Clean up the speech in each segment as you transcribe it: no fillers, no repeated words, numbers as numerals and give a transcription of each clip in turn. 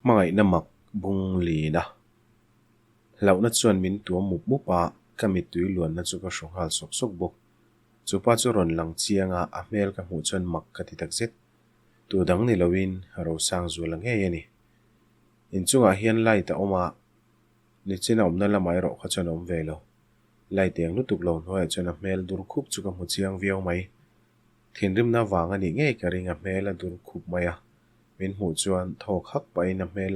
Hmangaihna mak bung lin a. Hlauhna chuan min tuam mup mup a, ka mittui luanna chu ka hru nghal sawk sawk bawk. Chu pa chu rawn lang chiang a, a hmel ka hmuh chuan mak ka ti takzet. Tu dang ni loin Rosangzuala ngei a ni. Inchungah hian light a awm a, nichin a awmna lamah erawh kha chuan a awm ve lo. Light eng lutuk lo hnuaiah chuan a hmel dur khup chu ka hmu chiang viau mai. Thinrimna vang a nih ngei ka ring a hmel a dur khup mai a, min hmuh chuan thawk hak pahin a hmel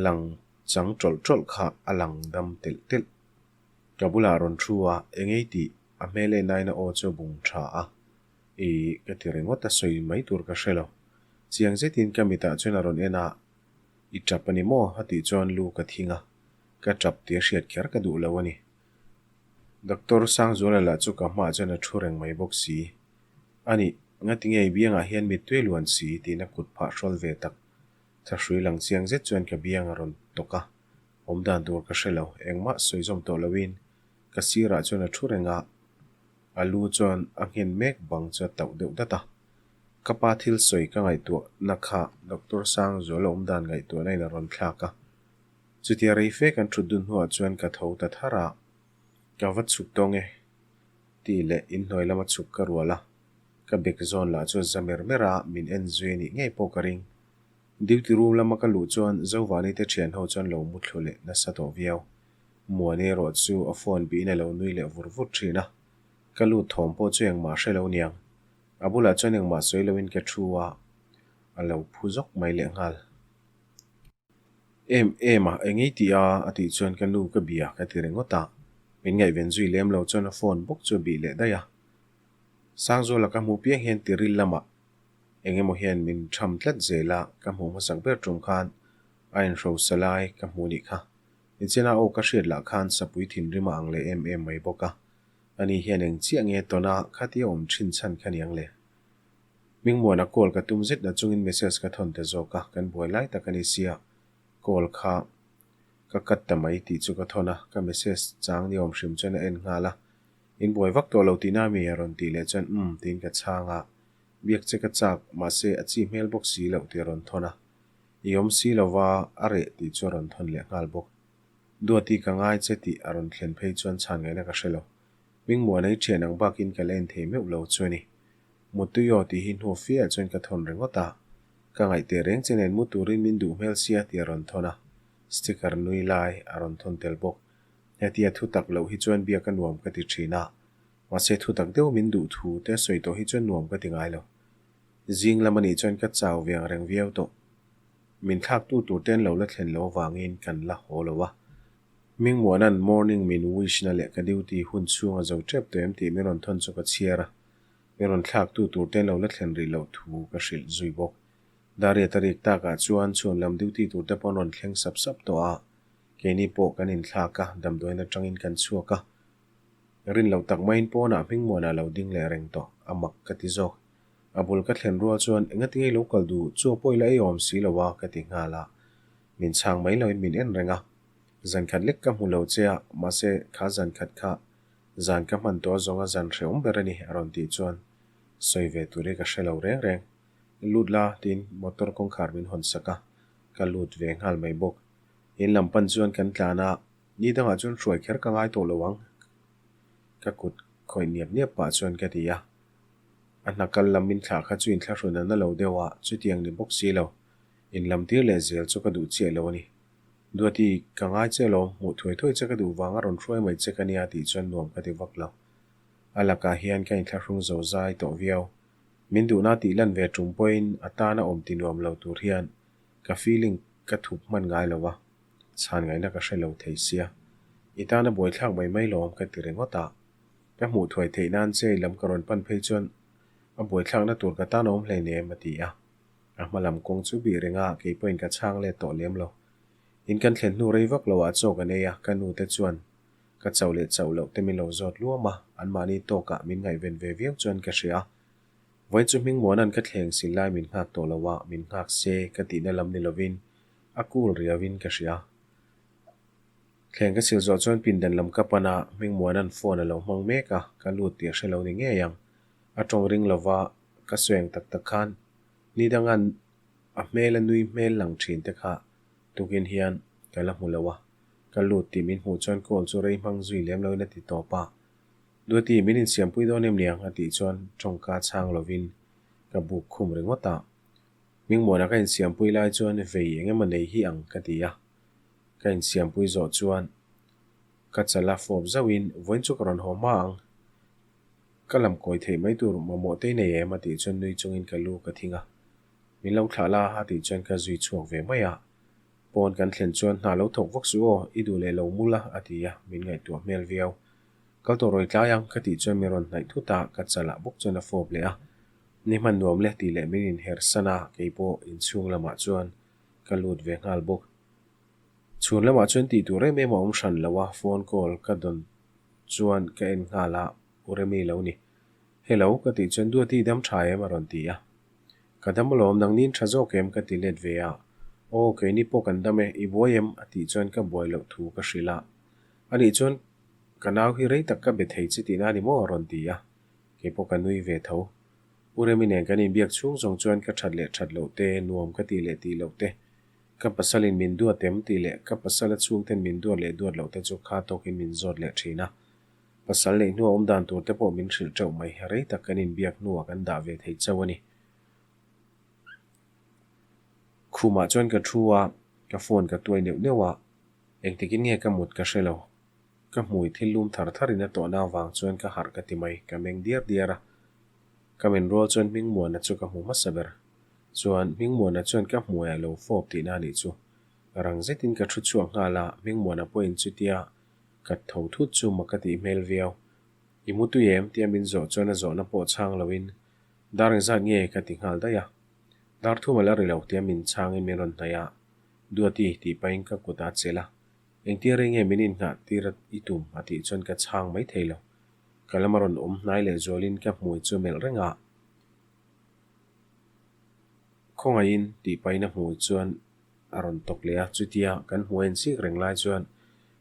lang chang tawlh tawlh kha a lang dam telh telh. Ka bulah rawn thu a, engei tih a hmel en aina aw chu a bung tha a, ih ka ti ringawt a sawi mai tur ka hre lo. Chiang zetin ka mitah chuan a rawn en a, I tap a ni maw? a tih chuan lu ka thing a, ka tap tih a hriat kher ka duh lo a ni. Doctor Sangzuala lah chu ka hmaah chuan a thu reng mai bawk si. A nih, ngati ngei biangah hian mittui luan si tiin a kut phah hrawl ve tak. Thlahrui lang chiang zet chuan ka biang a rawn tawk a, awm dan tur ka hre lo, engmah sawi zawm tawh loin ka sirah chuan a thu reng a, a lu chuan a nghen mek bang chu a tauh deuh dat a. Ka pa thil sawi ka ngaihtuahna kha Doctor Sangzuala awm dan ngaihtuahna in a rawn thlak a. Chutia rei fe kan thut dun hnuah chuan ka tho ta thar a, ka va chhuk tawng e tih leh inhnuai lama chhuk ka rual a, ka bek zawn lah chu a za mer mer a, min en zui a nih ngei pawh ka ring. Duty room lama ka luh chuan Zovani te thian ho chuan lo mu thlu leh nasa tawh viau. Muani erawh chu a phone bihin a lo nui leh vur vur thin a, ka lut thawm pawh chu engmah hre lo niang. A bulah chuan engmah sawi loin ka thu a, a lo phu zawk mai lehnghal. Em em a, eng ei tih a? a tih chuan ka nu ka bia ka ti ringawt a, min ngaihven zui lem lo chuan a phone bawk chu a bih leh daih a. Sangzuala ka hmuh piang hian tiril lamah eng emaw hian min tham tlat zel a, ka hmuh hmasak ber tum khan a inhrosa lai ka hmuh nih kha. Nichina aw ka hriat lah khan sapui thinrim a ang leh em em mai bawk a, ani hian eng chiah nge tawna khatia awm thin chhan kha niang le? Hmingmuana call ka tum zet na chungin message ka thawn ta zawk a, kan buai lai tak a ni sia, call kha ka cut ta mai tih chu ka thawn a, ka message chang ni awm hrim chuan a en nghal a, In buai vak tawh lo tihna mi a rawn tih leh chuan umm tiin ka chhang a, biak che ka chak, mahse a chi hmel bawk si loh tih a rawn thawn a, i awm si lova a reh tih chu a rawn thawn leh nghal bawk. Duati ka ngai che tih a rawn thlen phei chuan chhan ngaihna ka hre lo, Hmingmuana i thian ang bakin ka la en thei meuh lo chu a ni. Mutui aw tih hi hnu fiah chuan ka thawn ringawt a, ka ngaih teh reng che nen mu turin min duh hmel sia tih a rawn thawn a, sticker nui lai a rawn thawn tel bawk. Hetia thu tak loh hi chuan biak a nuam ka ti thin a, mahse thu tak deuh min duh thu te sawi tawh hi chuan nuam ka ti ngai lo. Zing lam anih chuan ka chau ve ang reng viau tawh. Min thlak tu tur te an lo la thlen lo avangin kan la haw lo a. Hmingmuana'n morning min wish na leh ka duty hun chhung a zo tep tawh em tih min rawn thawn chu ka chhiar a. Mi rawn thlak tu tur te lo la thlen rih loh thu ka hrilh zui bawk. Daria ta rik takah chuan chhun lam duty tur te pawh an rawn thleng sap sap tawh a, keini pawh kan inthlak a, damdawiin atangin kan chhuak a. Rin loh tak maiin pawnah Hmingmuana lo ding leh reng tawh, a mak ka ti zawk. A bul ka thlen rual chuan engati ngei lo kal duh, chu a pawh ila ei awm si lo a ka ti nghal a. Min chhang mai loin min en reng a. Zan khat lek ka hmu lo che a, mahse kha zan khat kha Zan ka hman tawh zawnga zan hrehawm ber a ni a rawn tih chuan sawi ve tur hi ka hre lo reng reng. Lut la tiin motor kawngkhar min hawn sak a, ka lut ve nghal mai bawk. In lam pan chuan kan tlan a, ni dangah chuan hruai kher ka ngai tawh lo ang ka kut khawih niap niap pah chuan ka ti a. A hna kal lam min thlah kha chu inthlahrun a na lo deuh a, chutiang ni bawk si lo. In lam tir leh zel chu ka duh chiah lo a ni. Duati, ka ngai che alawm, hmuh thuai thuai che ka duh vang a rawn hruai mai che ka nia tih chuan nuam ka ti vak lo. A lakah hian ka inthlahrung zo zai tawh viau. Min duhna tih lan ve tum pawhin a tana awm ti nuam lo tur hian ka feeling ka thup hman ngai lo a, chhan ngaihna ka hre lo thei sia. I tana buaithlak mai mai lawm ka ti ringawt a. Ka hmuh thuai theih nan che i lam ka rawn pan phei chuan a buaithlakna tur ka tan a awm hleinem a ti a. A hma lam kawng chu bih reng a, kei pawhin ka chhang let tawh lem lo. In kan thlen hnu rei vak lo ah chaw kan ei a, ka nu te chuan ka chauh leh chauh loh te min lo zawt luam a, anmahni tawkah min ngaihven ve viau chuan ka hria. Vawiin chu Hmingmuana'n ka thleng sil lai min nghak tawh lo a, min nghak se ka tihna lam ni lovin a cool riauin ka hria. Thleng ka sil zawh chuan pindan lam ka pan a, Hmingmuana'n phone a lo hmang mek a, ka lut tih a hre lo ni ngei ang. A tawng ring lova ka sueng tak tak khan ni danga'n. A hmela nui hmel lang thin te kha tukin hian ka la hmu lo a, ka lut tih min hmuh chuan call chu rei hmang zui lem loin a ti tawp a. Duati, min insiampui dawn em niang? a tih chuan tawngka chhang lovin ka buk khum ringawt a. Hmingmuana ka insiampui lai chuan vei eng emaw nei hi ang ka ti a. Ka insiampui zawh chuan ka chala fawp zauhin vawiin chu ka rawn haw hma ang. Ka lam kawi theih mai tur mamawh te nei em? a tih chuan nui chungin ka lu ka thing a. Min lo thlah la a tih chuan ka zui chhuak ve mai a. Pawn kan thlen chuan hna lo thawk vak suh aw, i duh leh lo mul a a ti a, min ngaihtuah hmel viau. Kal tawh rawi tlai ang ka tih chuan min rawn hnaih thut a, ka chalah bawk chuan a fawp leh a. Ni hman nuam le tih leh min inher san a, kei pawh inchhung lamah chuan ka lut ve nghal bawk. Chhun lamah chuan tih tur em em a awm hran lo a, phone call ka dawn chuan ka en nghal a, U Remi lo ni. Hello, ka tih chuan Duati dam tha em a rawn ti a. Ka dam alawm, nangnin tha zawk em ka ti let ve a. Aw, keini pawh kan dam e, i buai em? a tih chuan ka buai loh thu ka hrilh a. Anih chuan ka nau hi rei tak ka be thei che tihna a ni maw? a rawn ti a. Kei pawh ka nui ve tho. U Remi nen kan inbiak chhung zawng chuan ka that leh that loh te, nuam ka tih leh tih loh te, ka pasalin min duat em tih leh ka pasala chhungten min duat leh duat loh te chu kha tawkin min zawt leh thin a. Pasal neih hnua awm dan tur te pawh min hrilh teuh mai. Rei tak kan inbiak hnuah kan dah ve thei chauh a ni. Khumah chuan ka thu a, ka phone ka tuai neuh neuh a, engtikin nge ka mut ka hre lo. Ka hmui thil lum thar thar in a tawhna avang chuan ka harh ka ti mai, ka meng diar diar a. Ka men rual chuan Hmingmuana chu ka hmu hmasa ber. Chuan Hmingmuana chuan ka hmuaiah lo fawp tihna a nih chu. Rang zetin ka thu chhuak nghal a, Hmingmuana pawhin chutia ka tho thut chu mak ka tih hmel viau. I mu tui em? tia min zawh chuan a zawhna pawh chhang loin dar engzat nge ka ti nghal daih a. Dar thum a la ri lo tia min chhangin min rawn hnaih a, Duati tih pahin ka kut a chelh a. Engtia rei nge min inngah tir i tum? a tih chuan ka chhang mai thei lo. Ka lama rawn awm hnai leh zualin ka hmui chu melh reng a. Khawngaihin tih pahin a hmui chuan a rawn tawk leh a, chutia kan hmuh a insik reng lai chuan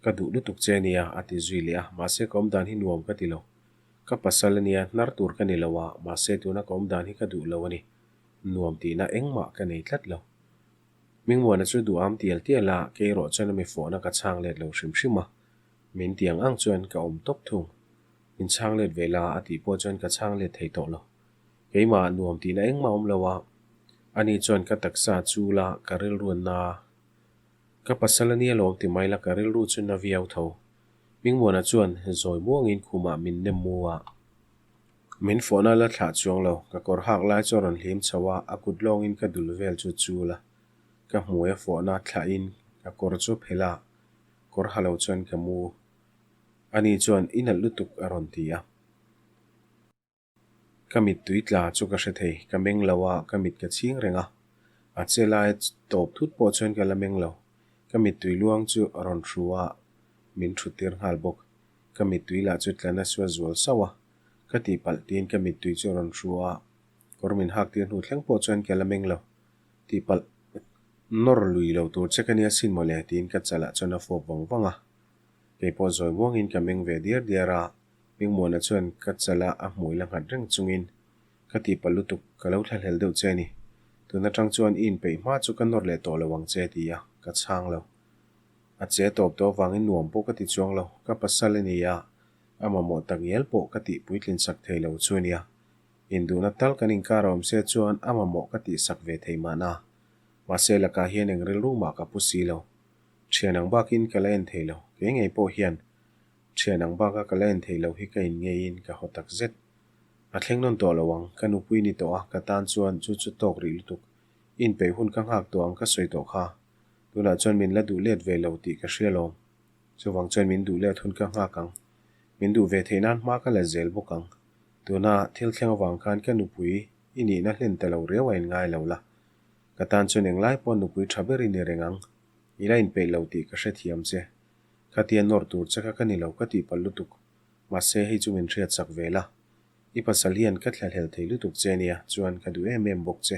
ka duh lutuk che ania a ti zui leh a, mahse ka awmdan hi nuam ka ti lo. Ka pasal ania hnar tur ka ni lo a, mahse tuna ka awmdan hi ka duh lo a ni. Nuam tihna engmah ka nei tlat lo. Hmingmuana chu duham tial tial a, kei erawh chuan a mi fawhna ka chhang let lo hrim hrim a, min ti ang ang chuan ka awm tawp thung. Min chhang let ve la a tih pawh chuan ka chhang let thei tawh lo. Keimah nuam tihna engmah awm lo a, ani chuan ka taksa chul a, ka rilru a na. Ka pasal a nia lawm ti mai la ka rilru chu na viau tho. Hmingmuana chuan zawi muangin khumah min nem mu a. Min fawhna la thlah chuang lo, ka kawr hak lai chu a rawn hlim chho a, a kut lawngin ka dul vel chu chul a, ka hmui a fawhna thlahin ka kawr chu phelh a, kawr ha lo chuan ka mu. Ani chuan i nalh lutuk a rawn ti a. Ka mittui tla chu ka hre thei, ka meng lo a, ka mit ka chhing reng a. A che lai tawp thut pawh chuan ka la meng lo. Ka mittui luang chu a rawn hru a, min thut tir nghal bawk. Ka mittui lah chu tla nasa zual sauh a, ka tihpalh tiin ka mittui chu a rawn hru a, kawr min hak tir hnu thleng pawh chuan ka la meng lo. Tihpalh nawr lui lo tur che ka nia sin mawle tiin ka chalah chuan a fawp vang vang a. Kei pawh zawi muangin ka meng ve diar diar a, Hmingmuana chuan ka chala a hmui la nghat reng chungin, Ka tihpalh lutuk, ka lo thlahlel deuh che a ni. Tun atang chuan i inpeih hma chu ka nawr leh tawh lo ang che ti a, ka chhang lo. A che tawp tawh avangin nuam pawh ka ti chuang lo, ka pasal a ni a, a mamawh tak ngial pawh ka tih puitlin sak thei lo chu a nia. Induhna tal kan inkar a awm se chuan a mamawh ka tih sak ve thei mahna. Mahse lakah hian eng rilru mah ka pu si lo. Thian ang bakin ka la en thei lo, kei ngei pawh hian thian ang baka ka la en thei lo hi ka in ngeiin ka haw tak zet. A thleng nawn tawh lo ang, ka nupui ni tawh a, ka tan chuan chu chu tawk rih lutuk. Inpeih hun ka nghak tawh ang ka sawi tawh kha. Tunah chuan min la duh let ve lo tih ka hria lawm. Chuvang chuan min duh let hun ka nghak ang. Min duh ve theih nan hma ka la zel bawk ang. Tuna thil thleng avang khan ka nupui i nihna hlen ta lo riau a inngai lo la. Ka tan chuan englai pawh nupui tha ber i ni reng ang. I la inpeih lo tih ka hrethiam che. Khatia nawr tur che kha ka ni lo ka tihpalh lutuk. Mahse hei chu min hriatsak ve la. I pasal hian ka thlahlel thei lutuk che nia, chuan ka duh em em bawk che.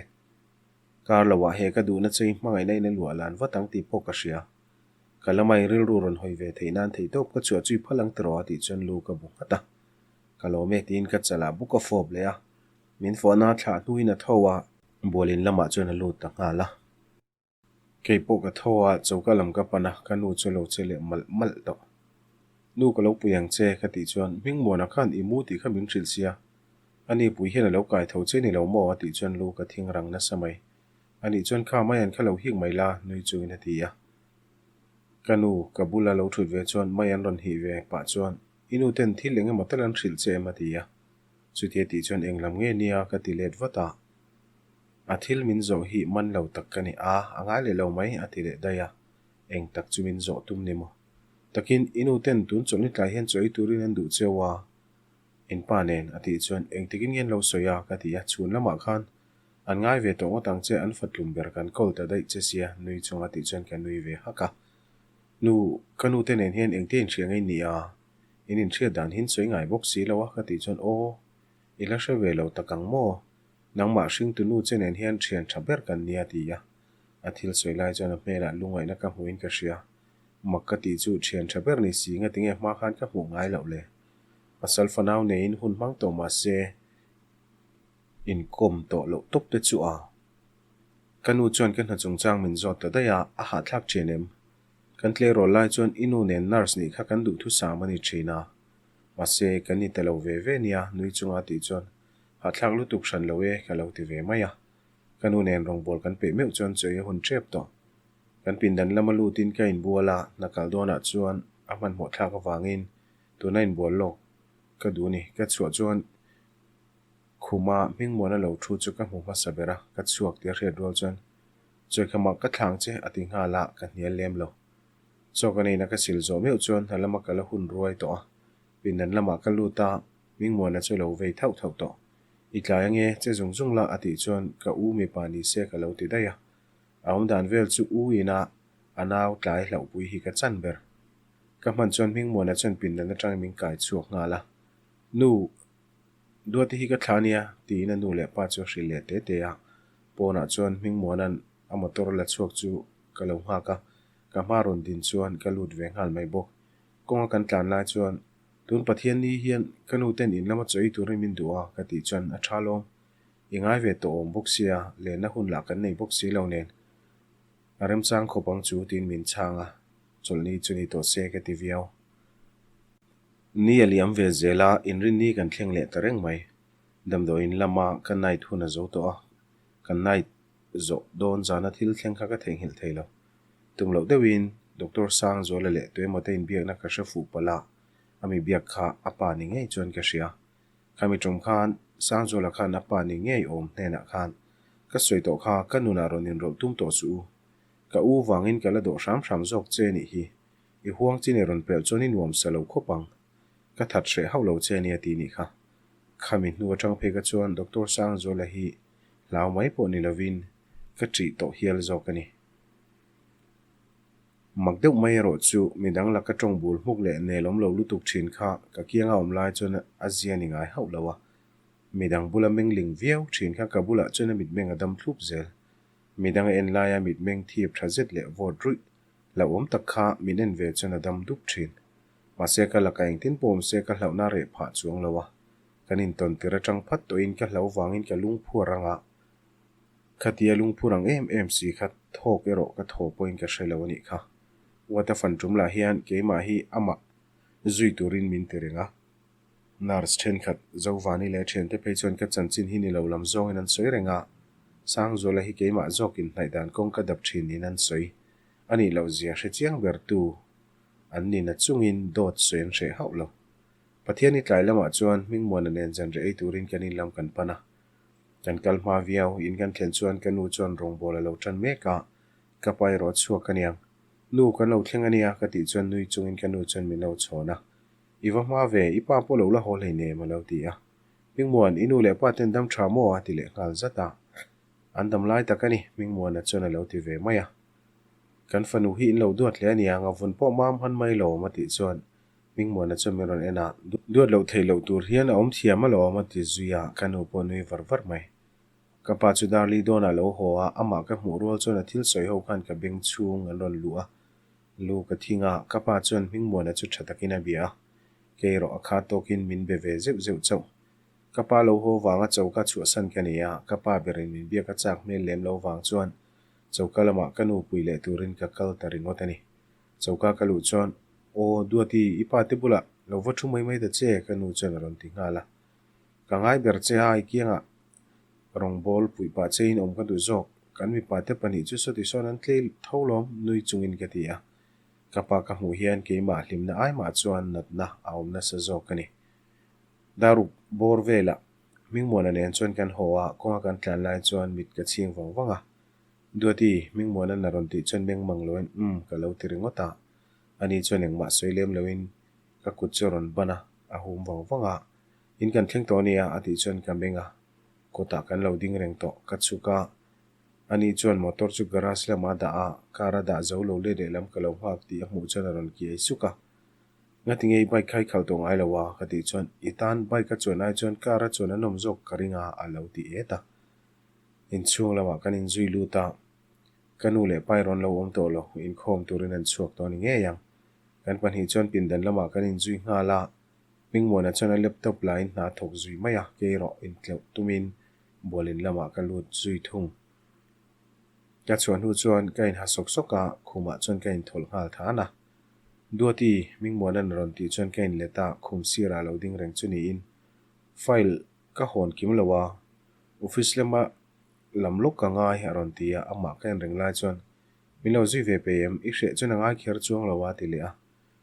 Kar lo ah he ka duhna che i hmangaihna in a luah lan vat ang tih pawh ka hria. Ka lama i rilru rawn hawi ve theih nan theihtawp ka chhuah chu i phal ang tiraw a tih chuan lu ka bu nghat a. Ka lawm e tiin ka chalah buk a fawp leh a. Min fawhna thlah hnuin a tho a. Bualin lamah chuan a lut ta nghal a. Kei pawh ka tho a, choka lam ka pan a, ka nu chu a lo che leh malh malh tawh. Nu ka lo pui ang che ka tih chuan Hmingmuana khan i mu tih kha min hrilh sia. Ani pui hian a lo kai tho che ni lo maw a tih chuan lu ka thing rang nasa mai. Anih chuan kha Maian kha lo hik mai la nui chungin a ti a. Ka nu ka bula lo thut ve chuan Maian rawn hih ve pah chuan i nu ten thil eng emaw tal an hrilh che em a ti a. Chutia tih chuan eng lam nge nia ka ti let vat a. A thil min zawh hi man lo tak ka ni a, a ngai leh lo mai a ti leh daih a. Eng tak chu min zawh tum ni maw? Takin i nu ten tun chawlhni tlai hian chaw ei turin an duh cheu a, in pa nen a tih chuan engtikin nge an lo sawi a ka ti a, chhun lamah khan an ngai ve tawh ngawt ang che an fatlum ber kan kawl ta daih che sia nui chunga tih chuan ka nui ve hak a. Nu, ka nu te nen hian engte inhria ngei ni a? In inhriat dan hin sawi ngai bawk si lo a ka tih chuan aw, i la hre ve lo tak ang maw? Nangmah hringtu nu che nen hian thian tha ber kan nia ti a. A thil sawi lai chuan a hmelah lungaihna ka hmuhin ka hria. Mak ka tih chu thian tha ber ni si nga tinge hma khan ka hmuh ngai loh le. Pasal fanau neiin hun hmang tawh mah se inkawm tawh loh tawp te chu a. Ka nu chuan ka hna chungchang min zawt ta daih a, a hahthlak thin em? Kan tleirawl lai chuan i nu nen nurse nih kha kan duhthusam a ni thin a. Mahse kan ni ta lo ve ve nia nui chunga tih chuan Hahthlak lutuk hran lo e ka lo ti ve mai a. Ka nu nen rawngbawl kan peih meuh chuan chawi a hun tep tawh. Kan pindan lama lutin ka inbual a, hna kal dawnah chuan a hmanhmawh thlak avangin tuna inbual lawk ka duh ni. Ka chhuah chuan khuma Hmingmuana lo thu chu ka hmu hmasa ber a, ka chhuak tih a hriat rual chuan Chawikhamah ka thlang che a ti nghal a, ka hnial lem lo. Chaw ka neihna ka sil zawh meuh chuan hna lama ka la hun ruai tawh a, pindan lamah ka lut a, Hmingmuana chu lo vei thauh thauh tawh. I tlai ange, che zung zung la a tih chuan ka u mipa ni se ka lo ti daih a. A awmdan vel chu u ina a nau tlai hlauhpui hi ka chan ber. Ka hman chuan Hmingmuana chuan pindan atangin min kai chhuak nghal a. Nu, Duati hi ka thla ania tiin a nu leh pa chu a hrilh leh te te a. Pawnah chuan Hmingmuana'n a motor la chhuak chu ka lo nghak a, ka hma rawn din chuan ka lut ve nghal mai bawk. Kawnga kan tlan lai chuan Tun Pathian ni hian ka nu ten in lama chawi turin min duh a ka tih chuan a tha lawm. I ngai ve tawh awm bawk sia, lenna hun lah kan nei bawk si lo nen. A remchang khawp ang chu tiin min chhang a, chawlhni chu ni tawh se ka ti viau. Ni a liam ve zel a, inrinni kan thleng leh ta reng mai. Damdawiin lama ka night hun a zo tawh a, ka night zawh dawn zana thil thleng kha ka theihnghilh thei lo. Tum loh deuhin Doctor Sangzuala leh tuemaw te inbiakna ka hre fuh palh a, a mi biak kha a pa ni ngei chuan ka hria. Khami tum khan Sangzuala khan a pa ni ngei awm hnenah khan ka sawi tawh kha ka nunah rawn inrawlh tum tawh suh u. Ka u vangin ka la dawh hram hram zawk che nih hi. I huang chin i rawn pelh chuan i nuam sa lo khawp ang. Ka that hreh hauh lo che ania ti nih kha. Khami hnu atang phei ka chuan Doctor Sangzuala hi hlau mai pawh ni lovin ka ṭih tawh hial zawk a ni. Mak deuh mai erawh chu midang laka ṭawng bul hmuk leh nelawm lo lutuk ṭhin kha ka kianga awm lai chuan a zia ni ngai hauh lo a. Midang bula mengling viau ṭhin kha ka bulah chuan a mitmeng a dam thlup zel. Midang a en laia mitmeng thip ṭha zet leh vawt ruih hlauhawm tak kha min en ve chuan a dam dup ṭhin. Mahse ka laka engtin pawh awm se ka hlauhna reh phah chuang lo a. Kan intawn tir aṭang phat tawhin ka hlau vangin ka lungphu a rang a. Khatia lungphu rang em em si kha thawk erawh ka thaw pawhin ka hre lo a nih kha. Uata fan tum lah hian keimah hi amah zui turin min ti reng a. Nurse thenkhat Zovani leh a thiante phei chuan ka chanchin hi ni lo lam zawngin an sawi reng a. Sangzuala hi keimah zawkin hnaih dan kawng ka dap thin niin an sawi. A nih loh zia hre chiang ber tu an ni na chungin dawt sawi an hreh hauh lo. Pathian i tlai lamah chuan Hmingmuana nen zanriah ei turin kan inlam kan pan a. Kan kal hma viau, in kan thlen chuan ka nu chuan rawngbawl a lo tan mek a, ka pa erawh a chhuak a niang. Nu, kan lo thleng a nia ka tih chuan nui chungin ka nu chuan min lo chhawn a. I va hma ve, i pa pawh lo la haw hleinem a lo ti a. Hmingmuan, i nu leh pa ten dam tha maw? a ti leh nghal zat a. An dam lai tak a ni, Hmingmuana chuan a lo ti ve mai a. Kan fanu hi in lo duat hle a niang, a vun pawh mam han mai lo a tih chuan Hmingmuana chuan min rawn en a, duat loh theih loh tur hian a awm thiam alawm a ti zui a, ka nu pawh nui var var mai. Ka pa chu Darli dawnah lo haw a, amah ka hmuh rual chuan a thil sawi ho khan ka beng chhung an rawn luh a, lu ka thing a, ka pa chuan Hmingmuana chu tha takin a bia a, kei erawh a kha tawkin min be ve zeuh zeuh chauh. Ka pa lo haw vanga choka chhuahsan ka ni a, ka pa berin min biak a chak hmel lem lo vang chuan choka lamah ka nu pui leh turin ka kal ta ringawt a ni. Choka ka luh chuan, Aw, Duati, i pa te bulah lo va thu mai mai ta che, ka nu chuan a rawn ti nghal a. Ka ngai ber che a, i kiangah rawngbâwl puih pah chein awm ka duh zawk. Kan mipa te pahnih chu sawti sawn an tlei tho lawm, nui chungin ka ti a. Ka pa ka hmuh hian keimah hlimna ai mah chuan natna a awm nasa zawk a ni. Daruk bawr velah Hmingmuana nen chuan kan haw a, kawnga kan tlan lai chuan mit ka chhing vang vang a. Duati, Hmingmuana'n a rawn tih chuan meng mang loin umm ka lo ti ringawt a. Ani chuan engmah sawi lem loin ka kut chu a rawn ban a, a hum vang vang a. In kan thleng tawh ania a tih chuan ka meng a, kawtah kan lo ding reng tawh ka chhuk a. Ani chuan motor chu garage lamah a dah a, car a dah zo lo let lehlam ka lo nghak tih a hmuh chuan a rawn kiai suk a. Ngatinge i bike kha i khalh tawh ngai lo a? ka tih chuan i tan bike a chuan ai chuan car a chuan a nawm zawk ka ring a a lo ti et a. Inchhung lamah kan inzui lut a, ka nu leh pa rawn lo awm tawh lo, inkhawm turin an chhuak tawh a ni ngei ang. Kan pahnih chuan pindan lamah kan inzui nghal a, Hmingmuana chuan a laptop lain hna thawk zui mai a, kei erawh intleuh tumin bualin lamah ka lut zui thung. Ka chhuah hnu chuan ka inha sawk sawk a, khumah chuan ka inthawlh nghal than a. Duati, Hmingmuana'n a rawn tih chuan ka inlet a, khum sirah a lo ding reng chu niin file ka hawn kim lo a, office lama lam lawk ka ngai a rawn ti a, amah ka en reng lai chuan min lo zui ve pe em, i hreh chuan a ngai kher chuang lo a ti leh a,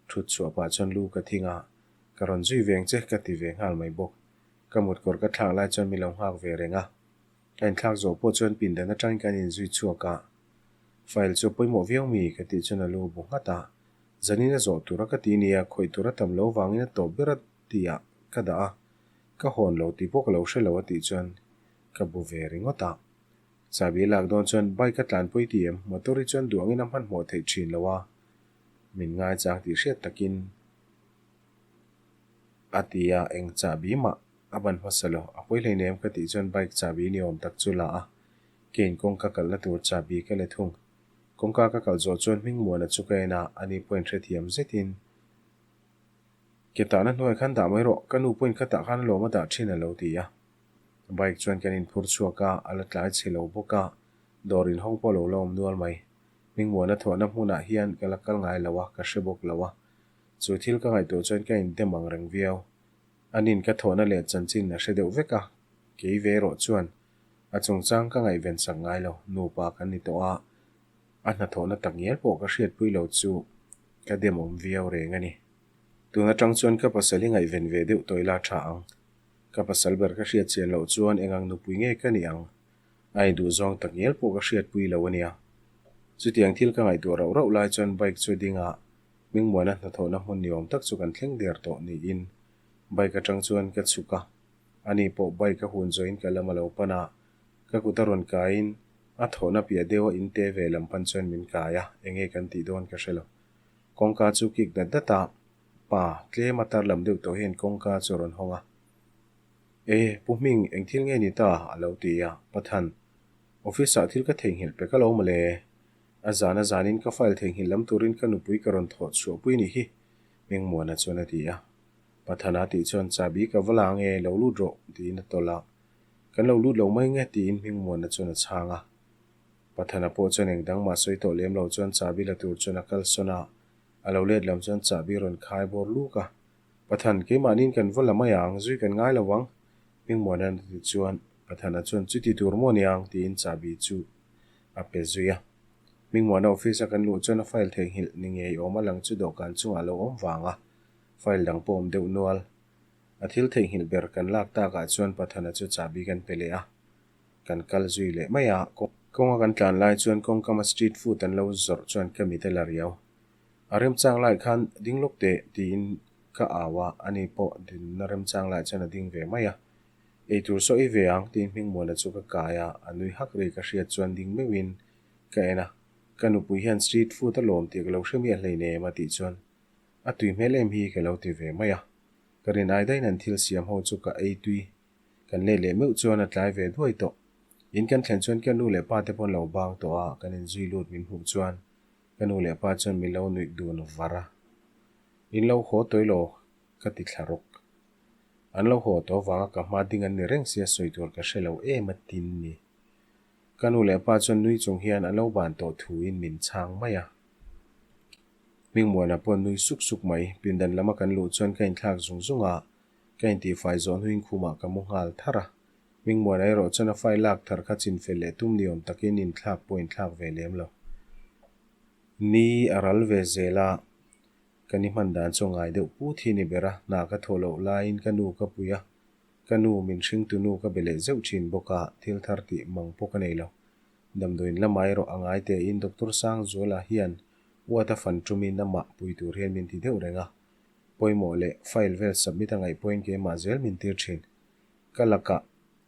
thut chhuah pah chuan lu ka thing a, ka rawn zui veng che ka ti ve nghal mai bawk, ka mutkawr ka thlak lai chuan min lo nghak ve reng a, ka inthlak zawh pawh chuan pindan atangin kan inzui chhuak a, file chu a pawimawh viau mi ka tih chuan a lu bu nghat a, zanin a zawh tura ka ti nia, khawih tura tam lo vangin a tawp ber a ti ah ka dah a, Ka hawn lo tih pawh ka lo hre lo a tih chuan ka bu ve ringawt a. Chahbi lak dawn chuan bike a tlanpui ti em? Motor hi chuan duh angin a hmanhmawh theih thin lo a, min ngaichang tih hriat takin a ti a, eng chahbi mah a ban hmasa lo. A pawi hleinem ka tih chuan bike chahbi ni awm tak chu la a, kein kawngka kalhna tur chahbi ka le thung. Kawngka ka kalh zawh chuan Hmingmuana chu ka en a, ani pawhin hrethiam zetin Ke tahna hnuai khan dah mai rawh, ka nu pawhin ka tah khan alawm a dah thin a lo ti a. Bike chuan kan inphur chhuak a, a la tlai chhe lo bawk a, dawr inhawng pawh a lo la awm nual mai. Hmingmuana thawhna hmunah hian ka la kal ngai lo a, ka hre bawk lo a. Chu thil ka ngaihtuah chuan ka indem ang reng viau. Anin ka thawhna leh chanchin a hre deuh vek a, kei ve erawh chuan a chungchang ka ngaihven sak ngai lo, nupa kan ni tawh a, a hnathawhna takngial pawh ka hriatpui lo chu ka demawm viau reng a ni. Tun atang chuan ka pasal hi ngaihven ve deuh tawh ila tha ang. Ka pasal ber ka hriat chian loh chuan eng ang nupui nge ka ni ang? A induh zawng tak ngial pawh ka hriatpui lo a nia. Chutiang thil ka ngaihtuah rauh rauh lai chuan bike chu ding a, Hmingmuana hnathawhna hmun ni awm tak chu kan thleng der tawh niin bike atang chuan ka chhuk a. Ani pawh bike a hun zawhin ka lam a lo pan a, ka kut a rawn kaiin a thawhna piah deuh a inte ve lam pan chuan min kai a, enge kan tih dawn ka hre lo. Kawngka chu kik dat dat a, pa tlem a tar lam deuh tawh hian kawngka chu a rawn hawng a. E, Pu Hming, eng thil nge ni ta? a lo ti a, Pathan, office ah thil ka theihnghilh pe ka lo mawle. A zan a zanin ka file theihnghilh lam turin ka nupui ka rawn thawh chhuahpui nih hi, Hmingmuana chuan a ti a. Pathana tih chuan chahbi ka va la nge, lo lut rawh, tiin a tawlh a. Kan lo lut lo mai nge, tiin Hmingmuana chuan a chhang a. Pathana pawh chuan eng dang mah sawi tawh lem lo chuan chahbi la tur chuan a kal sawn a, a lo let lam chuan chahbi rawn khai bawr luk a. Pathan, keimahniin kan va la mai ang, zui kan ngai lo ang, Hmingmuana'n a ti chuan Pathana chuan chuti tur maw niang tiin chahbi chu a pe zui a. Hmingmuana office a kan luh chuan a file theihnghilh ni ngei awm a lang chu dawhkan chungah a lo awm vang a, file dang pawh awm deuh nual. A thil theihnghilh ber kan lak takah chuan Pathana chu chahbi kan pe leh a. Kan kal zui leh mai a, kawnga kan tlan lai chuan kawngkama street food an lo zawrh chuan ka mit a la riau. A remchang lai khan ding lawk teh tiin ka au a, ani pawh dinna remchang lai chuan a ding ve mai a. Eitur saw i ve ang tiin Hmingmuana chu ka kai a, a nui hak ri ka hriat chuan ding meuhin ka en a, ka nupui hian street food a lawm tih ka lo hre miah hleinem a tih chuan a tui hmel em hi ka lo ti ve mai a. Ka rin ai daiin an thil siam ho chu ka ei tui Kan let leh meuh chuan a tlai ve duai tawh. In kan thlen chuan ka nu leh pa te pawh an lo bang tawh a, kan inzui lut min hmuh chuan ka nu leh pa chuan min lo nuih dun var a. In lo haw tawi lo ka ti thla rawk. An lo haw tawh vanga ka hma ding an ni reng sia sawi tur ka hre lo em a tin ni. Ka nu leh pa chuan nui chung hian an lo ban tawh thuin min chhang mai a. Hmingmuana pawh nui suk suk mai. Pindan lama kan luh chuan ka inthlak zung zung a, ka intihfai zawh hnuin khumah ka mu nghal thar a. Hmingmuana erawh chuan a file lak thar kha chinfel leh tum ni awm takin inthlak pawh inthlak ve lem lo. Ni a ral ve zel a, ka ni hman dan chu a ngai deuh put hi ni ber a, hna ka thawh loh laiin ka nu ka pui a, ka nu min hringtu nu ka be leh zeuh thin bawk a, thil thar tih mang pawh ka nei lo. Damdawiin lamah erawh a ngai tein Doctor Sangzuala hian uat a fan tumin amah pui tur hian min ti deuh reng a, pawimawh leh file vel submit a ngaih pawhin keimah zel min tir thin. Ka lakah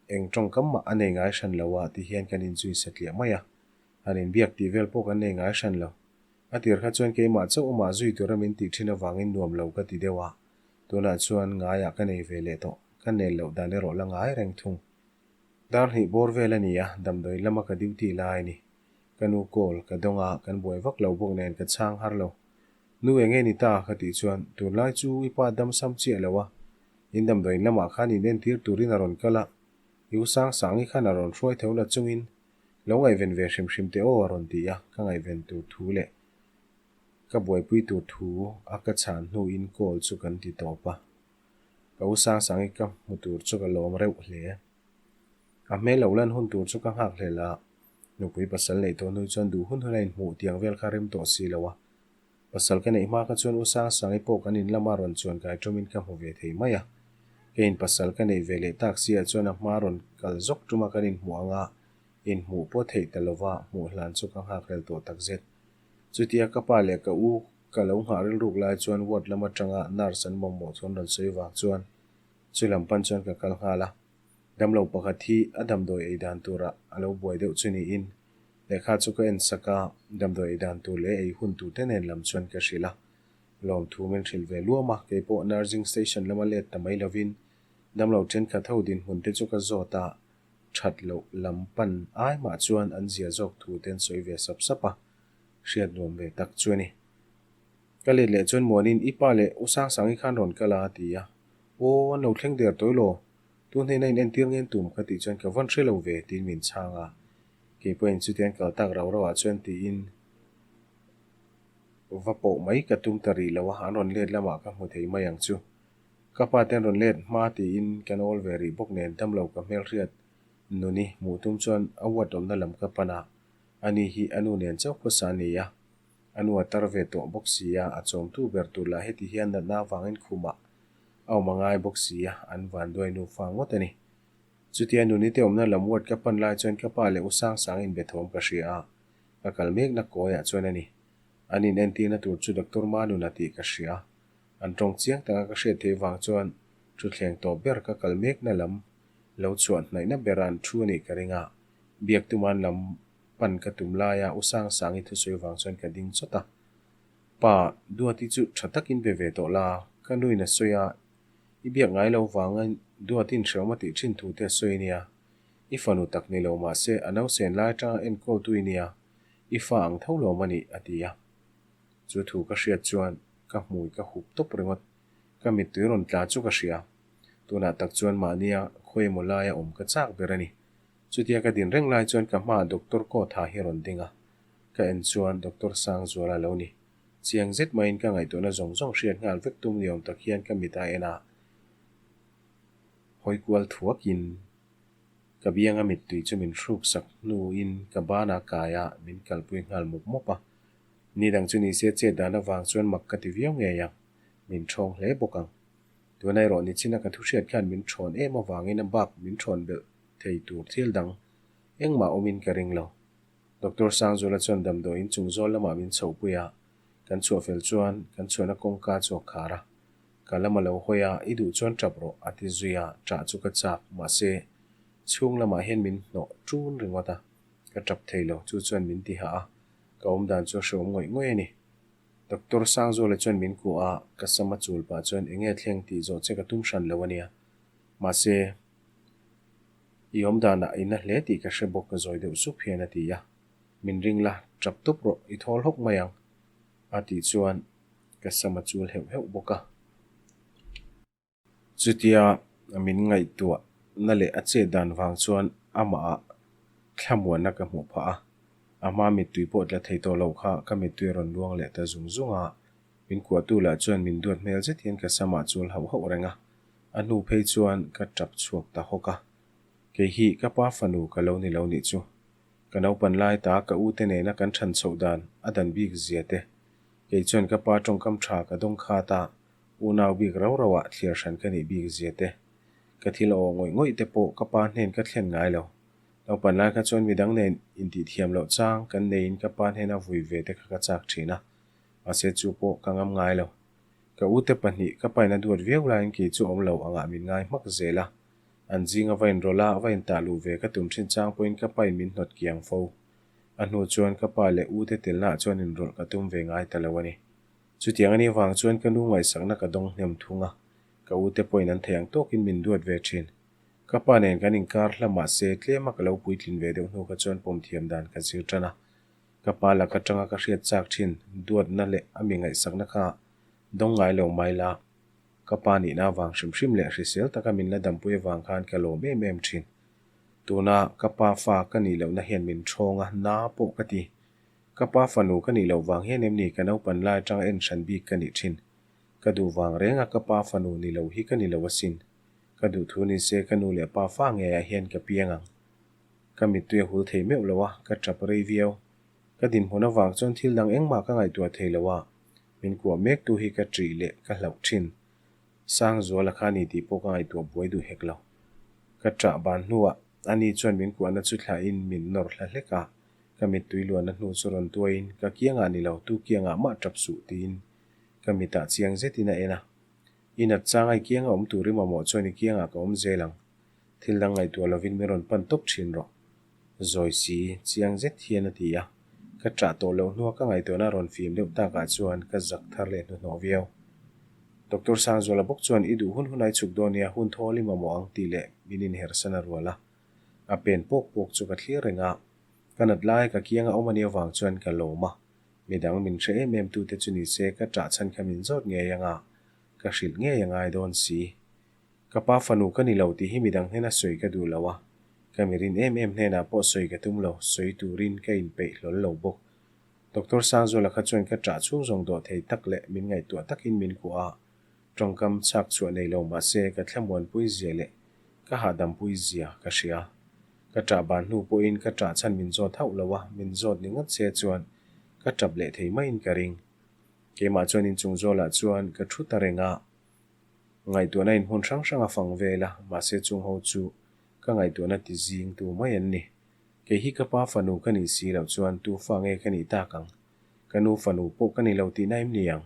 eng tawngkam mah a nei ngai hran lo a ti hian kan inzui satliah mai a, han inbiak tih vel pawh kan nei ngai hran lo. A tir kha chuan keimah chauh amah zui tura min tih thin avangin nuam lo ka ti deuh a, tunah chuan ngaiah ka nei ve leh tawh, ka nel loh dan erawh la ngai reng thung. Dar hnih bawr vel a ni a, damdawi lama ka duty lai a ni. Ka nu call ka dawng a, kan buai vak lo bawk nen ka chhang har lo. Nu eng nge ni ta? ka tih chuan, Tunlai chu i pa dam sam chiah lo a, in damdawiin lamah khan in entir turin a rawn kal a, i u Sangsangi khan a rawn hruai tho la chungin lo ngaihven ve hrim hrim teh aw a rawn ti a, ka ngaihven tur thu leh ka buaipui tur thu a ka chhan hnuin call chu kan ti tawp a. Ka u Sangsangi ka hmu tur chu ka lawm reuh hle. A hmel lo lan hun tur chu ka nghak hlel a, nupui pasal neih tawh hnu chuan duh hun hun a inhmuh tiang vel kha rem tawh si lo a. Pasal ka neih hma kha chuan u Sangsangi pawh kan in lama rawn chuan kai ṭawmin ka hmu ve thei mai a. Keiin pasal ka neih ve leh tak si ah chuan a hma rawn kal zawk ṭuma kan inhmuh anga inhmuh pawh theih ta lova hmuh hlan chu ka nghak hlel tawh takzet. Chutia ka pa leh ka u ka lo nghah rilruk lai chuan ward lam aṭanga nurse an mamawh chuan rawn sawi vang chuan chu lam pan chuan ka kal nghal a. Damlo pakhat hi a damdawi ei dan turah a lo buai deuh chu niin lehkha chu ka en sak a, damdawi ei dan tur leh ei hun tur te nen lam chuan ka hrilh a. Lawmthu min hrilh ve luam a, keipawh nursing station lama let ta mai lovin damlo thenkhat ho dinhmun te chu ka zawt a, that loh lam pan ai mah chuan an zia zawk thu te an sawi ve sap sap a, hriat nuam ve tak chu a ni. Ka let leh chuan Muanin i pa leh U Sangsangi khan rawn kal a a ti a, Aw an lo thleng der tawi law, tu hnena in entir ngen tum ka tih chuan ka vawn hre lo ve tiin min chhang a, kei pawhin chutiang kal tak rau rauah chuan tiin va pawh mai ka tum ta rih lo a, an rawn let lamah ka hmu thei mai ang chu. Ka pa te an rawn let hma tiin kan awl ve rih bawk nen damlo ka hmelhriat nuni hmuh tum chuan a uat awmna lam ka pan a, ani hi a nu nen chauh khawsa a ni a, a nu a tar ve tawh bawk si a, a chawmtu ber tur lah heti hian natna avangin khumah a awm a ngai bawk si a, an vanduai nufa ngawt a ni. Chutia nunite awmna lam ward ka pan lai chuan ka pa leh u Sangsang inbethawm ka hria a, ka kal mekna kawiah chuan a ni. An inentirna tur chu Doctor Manuna tih ka hria. An tawng chiang taka ka hriat theih vang chuan thuthleng tawp ber ka kal mekna lam lo chhuah hnaihna bera an thu a nih ka ring a, biak tuman lam pan ka tum laia u Sangsangi thusawi vang chuan ka ding chawt a. Pa, Duati chu tha takin be ve tawh la, ka nuin a sawi a, i biak ngai lo vanga Duatin hrehawm a tih thin thu te a sawi nia. I fanu tak ni lo mahse a nausen lai atanga enkawltu i nia, i fa ang tho lawm a nih, a ti a. Chu thu ka hriat chuan ka hmui ka hup tawp ringawt, ka mittui rawn tla chu ka hria. Tunah tak chuan mahnia khawi emaw laia awm ka chak ber a ni. Chutia ka din reng lai chuan ka hmaah Doctor Kawtha hi a rawn ding a, ka en chuan Doctor Sangzuala a lo ni. Chiang zet maiin ka ngaihtuahna zawng zawng hriat nghal vek tum ni awm tak hian ka mit a en a, hawi kual thuakin ka bianga mittui chu min hruk sak hnuin ka banah kai a, min kalpui nghal mawp mawp a. Ni dang chu nise chet dan avang chuan mak ka ti viau ngei ang, min ṭhawng hle bawk ang. Tuna erawh nichina ka thuhriat khan min ṭhawn em avangin a bak min ṭhawn belh thei tur thil dang engmah awmin ka ring lo. Doctor Sangzuala chuan damdawi in chung zawl lamah min chhohpui a, kan chhuah fel chuan kan chhuahna kawngka chu a khar a. Ka lam a lo hawi a, i duh chuan ṭap rawh a ti zui a, ṭah chu ka chak, mahse chhung lamah hian min hnawh ṭun ringawt a, ka ṭap thei lo, chu chuan min ti hah a, ka awmdan chu a hreawm ngawih ngawih a ni. Doctor Sangzuala chuan min kuah a, ka sam a chul pah chuan eng nge thleng tih zawh che ka tum hran lo a nia. Mahse, i awmdanah i na hle tih ka hre bawk ka zawi deuh sup hian a ti a. Min ring la, tap tawp rawh, i thawl hawk mai ang a tih chuan ka sam a chul heuh heuh bawk a. Chutia. Min ngaihtuahna leh a chet dan vang chuan amahah thlamuanna ka hmuh phah a, a hma mittui pawh tla thei tawh lo kha ka mittui a rawn luang leh ta zung zung a, min kuahtu lah chuan min duat hmel zet hian ka samah chul hauh hauh reng a, a hnu phei chuan ka tap chhuak ta hawk a. Kei hi ka pa fanu ka lo ni lo nih chu. Ka naupan lai ta ka u te nena kan than chhoh dan a dan bik zia te. Kei chuan ka pa tawngkam tha ka dawng khat a, unau bik rau rau ah thliar hran ka nih bik zia te. Ka thil a awh ngawih ngawih te pawh ka pa hnen ka thlen ngai lo. Naupan lai kha chuan midang nen intihthiam loh chang kan neiin ka pa hnena vui ve te kha ka chak thin a, mahse chu pawh ka ngam ngai lo. Ka u te pahnih ka paina duat viau laiin kei chu awm lo angah min ngai hmak zel a. An zinga va inrawlh a, va intah luh ve ka tum thin chang pawhin ka pain min hnawt kiang fo. A hnu chuan ka pa leh u te telnaah chuan inrawlh ka tum ve ngai ta lo a ni. Chutiang a nih vang chuan ka nu ngaihsakna ka dawng hnem thung a, ka u te pawhin an thei ang tawkin min duat ve thin. Ka pa nen kan inkar hla mah se tlema ka lo puitlin ve deuh hnu kha chuan pawm thiam dan ka zir tan a. Ka pa lak atanga ka hriat chak thin duatna leh a mi ngaihsakna kha dawng ngai lo mai la. Ka pa nihna avang hrim hrim leh hrisel taka min la dampui avang khan ka lawm em em thin. Tuna ka pa fa ka nih lohna hian min thawng a, na pawh ka ti. Ka pa fanu ka nih loh vang hian em ni ka naupan lai atanga en hran bik ka nih thin. Ka duh vang renga ka pa fanu ni lo hi ka ni lo asin. Ka duh thu ni se ka nu leh pa fa ngeiah hian ka piang ang. Ka mittui a hul thei meuh lo a, ka tap rei viau. Ka dinhmun avang chuan thil dang engmah ka ngaihtuah thei lo a, min kuah mek tu hi ka ṭih leh ka hlauh ṭhin. Sangzuala kha ni tih pawh ka ngaihtuah buai duh hek lo. Ka ṭah ban hnuah ani chuan min kuahna chu thlahin min nawr hla hlek a, ka mittui luanna hnu chu rawn tuaiin ka kiangah ni lo, tu kiangah mah ṭap suh tiin ka mitah chiang zetin a en a. I nat changa i kianga awm tur i mamawh chuan i kiangah ka awm zel ang. Thil dang ngaihtuah lovin min rawn pan tawp thin rawh. Zawi si, chiang zet hian a ti a. Ka ṭah tawh loh hnua ka ngaihtuahna rawn fim deuh takah chuan ka zak thar leh hnuhnawh viau. Doctor Sangzuala bawk chuan i duh hun hun ai chhuk dawn nia, hun thawl i mamawh ang tih leh min inhersan a rual a. A pen pawk pawk chu ka thlir reng a. Ka nat lai ka kianga awm a nih avang chuan ka lawm a. Midang min hre em em tute chu ni se ka ṭah chhan kha min zawt ngei anga ka hrilh ngei a ngai dawn si. Ka pa fanu ka ni lo tih hi midang hnena sawi ka duh lo a, ka mirin em em hnenah pawh sawi ka tum lo, sawi turin ka inpeih hlawl lo bawk. Doctor Sangzuala kha chuan ka ṭah chhung zawng dawh thei tak leh min ngaihtuah takin min kuah a, tawngkam chhak chhuah nei lo mah se ka thlamuanpui zia leh ka hahdam-pui zia ka hria. Ka ṭah ban hnu pawhin ka ṭah chhan min zawt hauh lo a, min zawt ni ngawt se chuan ka ṭap leh thei maiin ka ring. Keimah chuan inchung zawlah chuan ka ṭhu ta reng a, ngaihtuahna in hmun hrang hrang a fang vel a, mahse chung ho chu ka ngaihtuahna ti zing tu mai an ni. Kei hi ka pa fanu ka nih si loh chuan tu fa nge ka nih tak ang? Ka nu fanu pawh ka ni lo tihna em ni ang?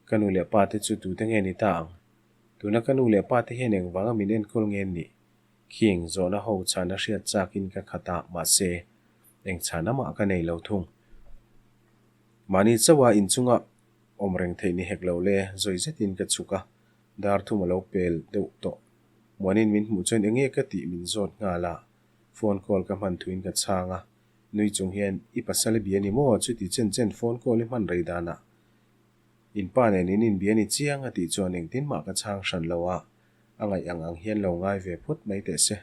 Ka nu leh pa te chu tute nge ni ta ang? Tuna ka nu leh pa te hian engvanga min enkawl nge an nih? Khing zawhna ho chhana hriat chakin ka khat a, mahse, eng chhana mah ka nei lo thung. Mahni chauha inchunga awm reng theih ni hek lo le, zawi zetin ka chhuk a, dar thum a lo pel deuh tawh. Muanin min hmuh chuan enge ka tih min zawt nghal a, phone call ka hman thuin ka chhang a, nui chung hian i pasal i bia ni maw chuti chen chen phone call i hman rei danah in pa nen in inbia ni chiang a tih chuan engtin mah ka chhang hran lo a, A ngaih ang ang hian lo ngai ve phawt mai teh se.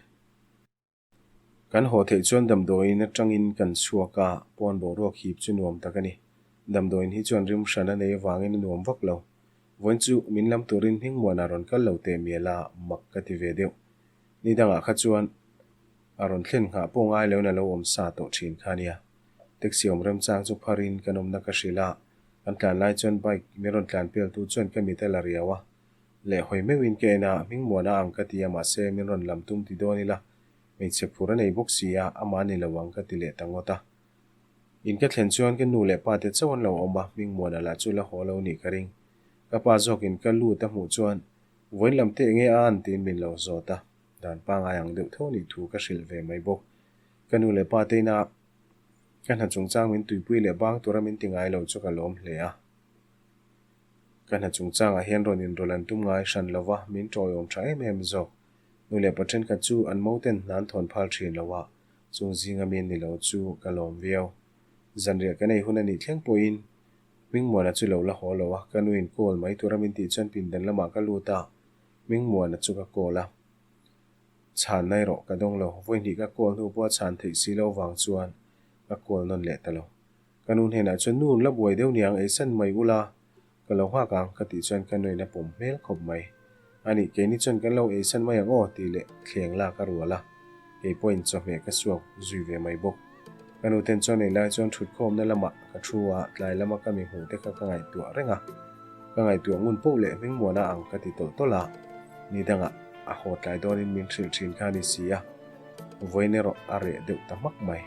Kan haw theih chuan damdawiin atangin kan chhuak a, pawn boruak hip chu nuam tak a ni. Damdawiin hi chuan rim hran a nei avangin a nuam vak lo. Vawiin chu min lam turin Hmingmuana rawn kal lo teh mial a, mak ka ti ve deuh. Ni dangah kha chuan a rawn thlen nghah pawh ngai loin a lo awm sa tawh thin kha a nia. Taxi awm remchang chu pharin kan awmna ka hrilh a, kan tlan lai chuan bike min rawn tlan peltu chuan ka mit a la riau a, Leh hawi meuhin ka en a, Hmingmuana ang ka ti a, mahse min rawn lam tum ti dawn ila, hmeichhe phur a nei bawk si a, amah ni lo ang ka ti leh ta ngawt a. In ka thlen chuan ka nu leh pa te chauh an lo awm a, Hmingmuana lah chu la haw lo nih ka ring. Ka pa zawkin ka lut a hmuh chuan, Vawiin lam teh nge a an tiin min lo zawt a, dan pangai ang deuh tho nih thu ka hrilh ve mai bawk. Ka nu leh pa te ina ka hna chungchang min tuipui leh bang tura min ti ngai lo chu ka lawm hle a. Ka hna chungchangah hian rawn inrawlh an tum ngai hran lo va, min tawiawm tha em em zawk. Nu leh pa thenkhat chu an moten hna an thawn phal thin lo a, chung zinga mi ni lo chu ka lawm viau. Zanriah kan ei hun a nih thleng pawhin Hmingmuana chu lo la haw lo a, ka nuin call mai tura min tih chuan pindan lamah ka lut a, Hmingmuana chu ka call a. Chhanna erawh ka dawng lo. Vawi hnih ka call hnu pawh a chhan theih si loh vang chuan ka call nawn leh ta lo. Ka nu hnenah chuan, Nu, la buai deuh niang, eisan mai ula, ka lo nghak ang, ka tih chuan ka nuin a pawm hmel khawp mai. A nih, keini chuan kan lo eisan mai ang aw, tih leh thleng lak a rual a. Kei pawhin chawhmeh ka suak zui ve mai bawk. Ka nu ten chuan ei lai chuan thutkhawmna lamah ka thu a, tlai lama ka mi hmuh te kha ka ngaihtuah reng a. Ka ngaihtuah ngun poh leh hmingmuana ang ka ti tawlh tawlh a, ni dangah a haw tlai dawnin min hrilh thin kha a ni si a, vawiin erawh a reh deuh ta hmak mai.